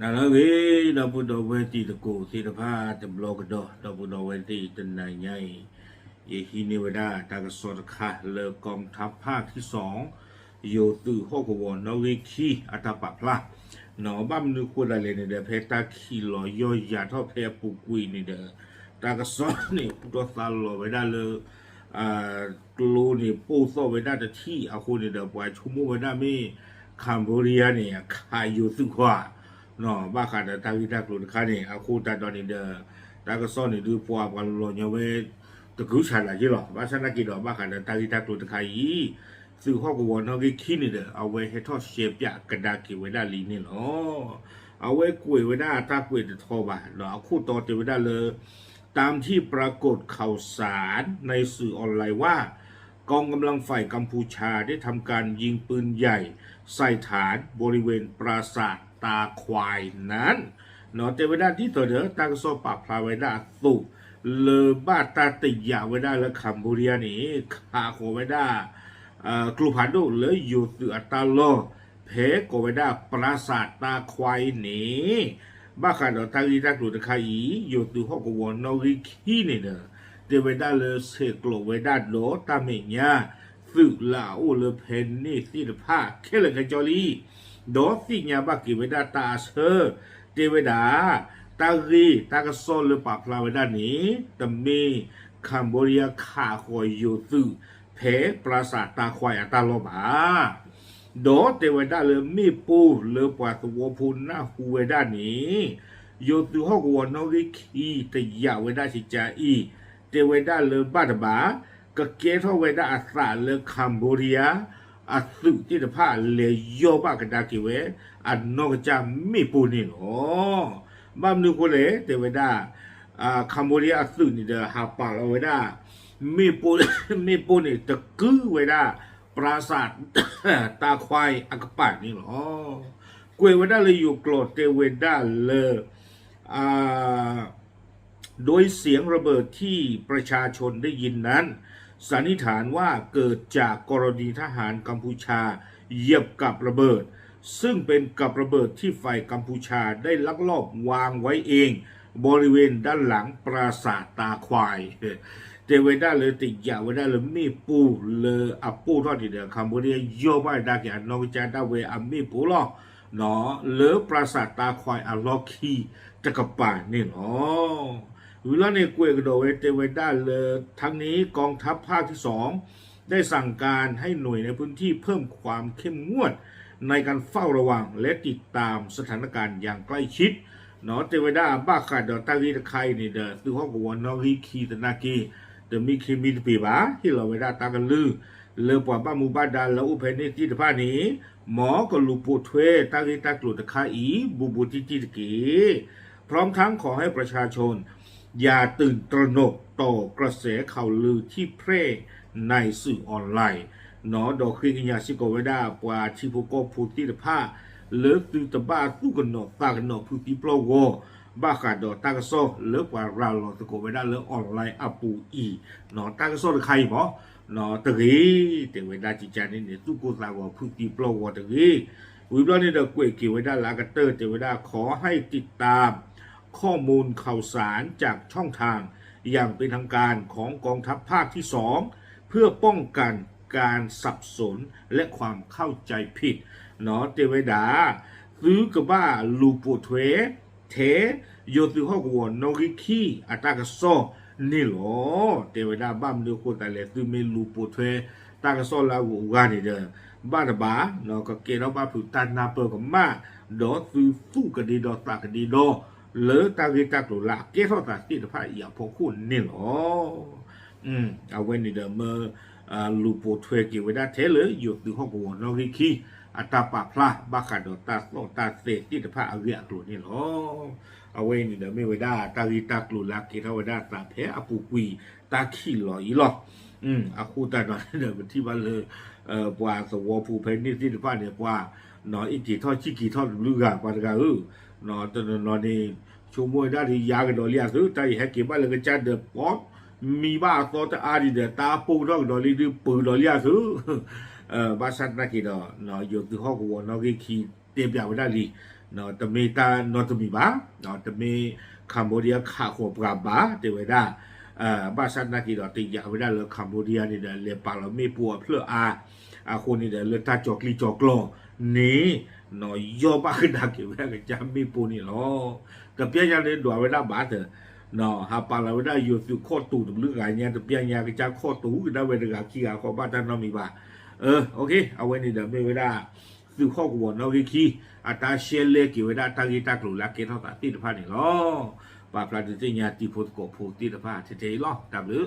နၤလၢအဂ့ၤ ဒီပုၢ်ဒီဝဲၢ်တံၤသကိးသ့ၣ်တဖၣ်တဘျီကဒီး ဒီပုၢ်ဒီဝဲၢ်သ့ၣ်တနၤညါအံၤ ယဟံးန့ၢ်ဝဲဒၣ်တၢ်ကစီၣ်တခါလၢ กองทัพภาคที่สอง ယိၤသုးဟီၣ်ကဝီၤနီၣ်ဂံၢ်ခံအတၢ်ပာ်ဖျါ ဘၣ်မနုၤဃိသတးလဲၣ်န့ၣ်ဒီး ဖဲတၢ်ခံးလီၤယီၢ်ယၤထီၣ်ဖဲအပူၤကွံာ်န့ၣ်ဒီး တၢ်ကစီၣ်န့ၣ် ကူၣ်ထီၣ်သါလီၤဝဲဒၣ်လၢ ကျိန့ၣ်ပိၢ်သီၣ်ဝဲဒၣ်တထံၣ်အဃိန့ၣ်ဒီး ပှၤဆိကမိၣ်ဝဲဒၣ်မ့ၢ် Cambodia န့ၣ် အခးယိၤသုးခွါ ဘၣ်ဃးဒီးတၢ်ဂ့ၢ်တၢ်ကျိၤတခါန့ၣ် အဃိသတးဒီးန့ၣ်ဒီး တၢ်ကစီၣ်န့ၣ်ဒုးပှၤပှၤလီၤညီဝဲ တကုၤဆးဒးက့လီၤ. ဘၣ်ဆၣ်သနာ်က့ဒီး ဘၣ်ဃးဒီးတၢ်ဂ့ၢ်တၢ်ကျိၤတခါအံၤ သုးဟီၣ်ကဝီၤနီၣ်ဂံၢ်ခံန့ၣ်ဒီး အဝဲဟဲထီၣ်ရှဲပၠးကဒါက့ၤဝဲဒၣ်လံန့ၣ်လီၤ. အဝဲကွဲးဝဲဒၣ်တၢ်ကွဲးတထီဘၣ်ဒီး အခိၣ်တီတဲဝဲဒၣ်လၢ ตามที่ปรากฏข่าวสารในสื่อออนไลน์ว่า กองกำลังฝ่ายกัมพูชาได้ทำการยิงปืนใหญ่ใส่ฐานบริเวณปราสาทตาควายนั้น တဲဝဲဒၣ်ဒ်သိးဒီး တၢ်ကစီၣ်ပာ်ဖျါဝဲဒၣ်အသိး လၢဘၣ်တၢ်တယာ်ဝဲဒၣ်လၢ Cambodia န့ၣ် ခးဃီၤဝဲဒၣ် ကျိဖးဒိၣ်လၢယိၤသုးအတၢ်လီၢ် ဖဲကိးဝဲဒၣ် ပရၢစးတၢ်ခွါအံၤန့ၣ် ဘၣ်ဃးဒီးတၢ်ဂ့ၢ်တၢ်ကျိၤတခါအံၤ ယိၤသုးဟီၣ်ကဝီၤနီၣ်ဂံၢ်ခံန့ၣ်ဒီး တဲဝဲဒၣ်လၢဆဲးကျိးဝဲဒၣ်ဒီးတၢ်မဲာ်ညါ သုးလၢအအိၣ်လၢဖဲန့ၣ်သ့ၣ်တဖၣ်ခဲလၢာ်ခဲဆ့လံ ဒီးသ့ၣ်ညါဘၣ်က့ၤဝဲဒၣ်တၢ်အဆၢ တဲဝဲဒၣ် တၢ်ဂ့ၢ်တၢ်ကစီၣ်လၢပာ်ဖျါဝဲဒၣ်န့ၣ် တမ့ၢ် Cambodia ခးဃီၤယိၤသုး ဖဲပရၢစးတၢ်ခွါအတၢ်လီၢ်ဘၣ် ဒီးတဲဝဲဒၣ်လၢမ့ၣ်ပိၢ်လၢပှၤသဝီဖိနၢ်ဟူဝဲဒၣ်န့ၣ် ယိၤသုးဟီၣ်ကဝီၤနီၣ်ဂံၢ်ခံတယာ်ဝဲဒၣ်ကကါအံၤ တဲဝဲဒၣ်လၢဘၣ်တဘၣ် ကကဲထီၣ်ဝဲဒၣ်အသးလၢ Cambodia အသုးသ့ၣ်တဖၣ်လဲၤယီၢ်ဘၣ်ကဒါက့ၤဝဲ အနီၢ်ကစၢ်မ့ၣ်ပိၢ်န့ၣ်လီၤ. ဘၣ်မနုၤအဃိလဲၣ် တဲဝဲဒၣ် Cambodia အသုးန့ၣ်ဒီးဟးပာ်လီၤဝဲဒၣ် မ့ၣ်ပိၢ်န့ၣ်တကုဝဲဒၣ် ပရၢစးတၢ်ခွါအကပၤန့ၣ်လီၤ. ကွဲးဝဲဒၣ်လၢယိၤကျိာ်တဲဝဲဒၣ်လၢ โดยเสียงระเบิดที่ประชาชนได้ยินนั้น สันนิษฐานว่าเกิดจากกรณีทหารกัมพูชาเหยียบกับระเบิด ซึ่งเป็นกับระเบิดที่ฝ่ายกัมพูชาได้ลักลอบวางไว้เองบริเวณด้านหลังปราสาทตาควาย တဲဝဲဒၣ်လၢတယာ်ဝဲဒၣ်လၢမ့ၣ်ပိၢ်လၢအပိၢ်ထီၣ်န့ၣ်ဒီး Cambodia ယီၢ်ဘၣ်ကဒါက့ၤအနီၢ်ကစၢ်ဒၣ်ဝဲအမ့ၣ်ပိၢ်လီၤ လၢပရၢစးတၢ်ခွါအလီၢ်ခံတကပၤန့ၣ်လီၤ. ဝံၤလီၤန့ၣ် ကွဲးကဒီးဝဲတဲဝဲဒၣ်လၢ ทั้งนี้กองทัพภาคที่สองได้สั่งการให้หน่วยในพื้นที่เพิ่มความเข้มงวดในการเฝ้าระวังและติดตามสถานการณ์อย่างใกล้ชิด တဲဝဲဒၣ်ဘၣ်ဃးဒီးတၢ်ဂ့ၢ်တခါအံၤန့ၣ်ဒီး သုးဟီၣ်ကဝီၤနီၣ်ဂံၢ်ခံသနာ်က့ တမ့ၢ်ခ့မ့ၢ်တပ့ၤဘၣ် ဟ့ၣ်လီၤဝဲဒၣ်တၢ်ကလုၢ် လၢပှၤဘၣ်မူဘၣ်ဒါလၢအအိၣ်ဖဲန့ၣ်သ့ၣ်တဖၣ်န့ၣ် မ်ကလူၤပိာ်ထွဲတၢ်ဂ့ၢ်တၢ်ကျိၤတခါအံၤ ဘူးဘူးတံၢ်တံၢ်တက့ၢ် พร้อมทั้งขอให้ประชาชน อย่าตื่นตระหนกต่อกระแสข่าวลือที่แพร่ในสื่อออนไลน์ ဒီးဃ့ကညးစ့ၢ်ကီးဝဲဒၣ်ပှၤထံဖိကီၢ်ဖိသ့ၣ်တဖၣ် လၢသုတဘၣ်သူၣ်ကနိးသးကနိးဖုသံပျီၢ်ဂီၤ ဘၣ်ဃးဒီးတၢ်ကစီၣ်လၢပှၤရၤလီၤသကိးဝဲဒၣ်လၢ online အပူၤအံၤ တၢ်ကစီၣ်တခါအံၤမ့ၢ် တဂ့ၤ တဲဝဲဒၣ်ကကန့ၣ်န့ၣ် သူၣ်ကိၢ်သးဂီၤဖုသံပျီၢ်ဂီၤတဂ့ၤ ဝံၤဘျီန့ၣ်ဒီးကွဲးက့ၤဝဲဒၣ်လၢအကတၢၢ်တဲဝဲဒၣ် ขอให้ติดตามข้อมูลข่าวสารจากช่องทางอย่างเป็นทางการของกองทัพภาคที่สอง เพื่อป้องกันการสับสนและความเข้าใจผิด တဲဝဲဒၣ် သုကဘၣ်လူၤပိာ်ထွဲ ထဲ ယိၤသုးဟီၣ်ကဝီၤနီၣ်ဂံၢ်ခံအတၢ်ကစီၣ်န့ၣ်လီၤ. တဲဝဲဒၣ်ဘၣ်မနုၤအဃိသတးလဲၣ် သုမ့ၢ်လူၤပိာ်ထွဲ တၢ်ကစီၣ်လၢအဂုၤအဂၤန့ၣ်ဒီး ဘၣ်တဘၣ် ကကဲထီၣ်ဘၣ်ဖုးတၢ်နၢ်ပၢၢ်ကမၣ် ဒီးသုသူၣ်ကဒ့ဒီသးကဒ့ဒီ လၢတၢ်ဂ့ၢ်တၢ်ကျိၤလၢအကဲထီၣ်သးသ့ၣ်တဖၣ်အံၤအဖီခိၣ်န့ၣ်လီၤ. အဝဲန့ၣ်ဒီးမၢ လူၤပိာ်ထွဲက့ၤဝဲဒၣ်ထဲလၢယိၤသုးဟီၣ်ကဝီၤနီၣ်ဂံၢ်ခံ အတၢ်ပာ်ဖျါ ဘၣ်ဃးဒီးတၢ်သီၣ်တၢ်သဲသ့ၣ်တဖၣ်အဂ့ၢ်အကျိၤန့ၣ်လီၤ. အဝဲအံၤန့ၣ်ဒီးမ့ၢ်ဝဲဒၣ်တၢ်ဂ့ၢ်တၢ်ကျိၤလၢအကဲထီၣ်ဝဲဒၣ်အသးဖဲအပူၤကွံာ်တၢ်ခံးလီၤအံၤလီၤ. အဃိသတးဒီးန့ၣ်ဒီး ပထံၣ်ဘၣ်လၢ ပှၤသဝီဖိဖဲန့ၣ်သ့ၣ်တဖၣ်န့ၣ် ပှၤ အ့ၣ်က့ၤထီၣ်ဆံၣ်က့ၤထီၣ်တဘျုးဂၤ ပှၤတဂၤဧၢ တနီၤနီၤန့ၣ် ဆိကမိၣ်ဝဲဒၣ်ဒီးယါကဒီးလံအသု တၢ်အံၤဟဲက့ၤဘၣ်လၢကစၢ်ဒီး ပိာ်မံဘၣ်အသီတအါဒံးဒီး တၢ်ပိၢ်ထီၣ်ကဒီးလံဒုးပၢၤဒီးလံအသု ဘၣ်ဆၣ်သနာ်က့ဒီး ယိၤသုးဟီၣ်ကဝီၤနီၣ်ဂံၢ်ခံတဲပျးဝဲဒၣ်လံ တမ့ၢ်တၢ်နီတမံၤဘၣ်, တမ့ၢ် Cambodia ခးဃီၤပှၤဘၣ် တဲဝဲဒၣ်, ဘၣ်ဆၣ်သနာ်က့ဒီး တယာ်ဝဲဒၣ်လၢ Cambodia န့ၣ်ဒီး လဲၤပာ်လီၤမ့ၣ်ပိၢ်အဖျၢၣ်အါ, အဃိန့ၣ်ဒီး လၢတၢ်ကၠီၤကျံကၠီၤကျီၤန့ၣ် ယီၢ်ဘၣ်ကဒါက့ၤဝဲအကစၢ်မ့ၣ်ပိၢ်န့ၣ်လီၤ. တပျဲညါန့ၣ်ဒွးဝဲဒၣ်ဘၣ်သၢ ဟးပာ်လီၤဝဲဒၣ်ယိၤသုးခီၣ်တူာ်တဘျုးဂၤညါ တပျဲညါကစၢ်ခီၣ်တူာ်ကဒါဝဲတဂၤခံဂၤဃီဘၣ်တၢ်နီတမံၤဘၣ်. အဝဲန့ၣ်ဒီးမ့ၢ်ဝဲဒၣ် သုးခီၣ်ကဝီၤနီၣ်ဂံၢ်ခံ အတၢ်ရှဲလဲက့ၤဝဲဒၣ်တၢ်ဂ့ၢ်တၢ်ကျိၤလၢအကဲထီၣ်သးသ့ၣ်တဖၣ်န့ၣ်လီၤ. ပာ်ဖျါဒုးသ့ၣ်ညါတံၤဖိသကိးဖိသ့ၣ်တဖၣ်ထဲထဲအံၤလီၤ. တၢ်ဘျုး